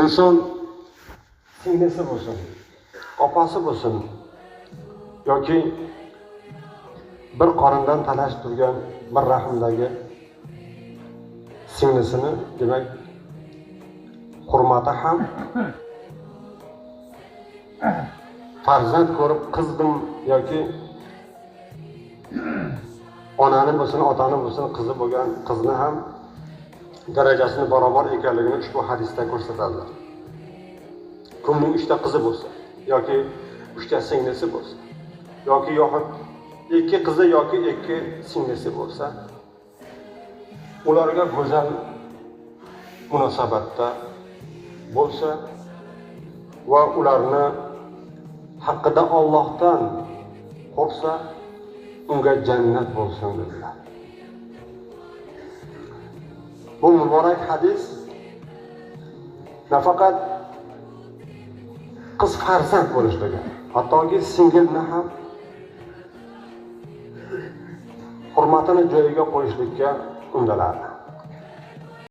Inson singlisi bo'lsin, opasi bo'lsin yoki bir qorindan talashib turgan bir rahmdagi singlisini, demak, hurmati ham farzand ko'rib qizdim yoki onani bo'lsin, otani bo'lsin, qizi bo'lgan qizni ham darajasini barobar ekanligini ushbu hadisda ko'rsatadilar. Kimning 3 ta qizi bo'lsa yoki 3 ta singlisi bo'lsa yoki yoxud 2 qizi yoki 2 singlisi bo'lsa, ularga go'zal munosabatda bo'lsa va ularni haqida Allohdan qo'rqsa, unga jannat bo'lsin dedilar. Bu muborak hadis nafaqat qiz farzand bo'lishligi, hattoki singilni ham hurmatini joyiga qo'yishlikka undalardi.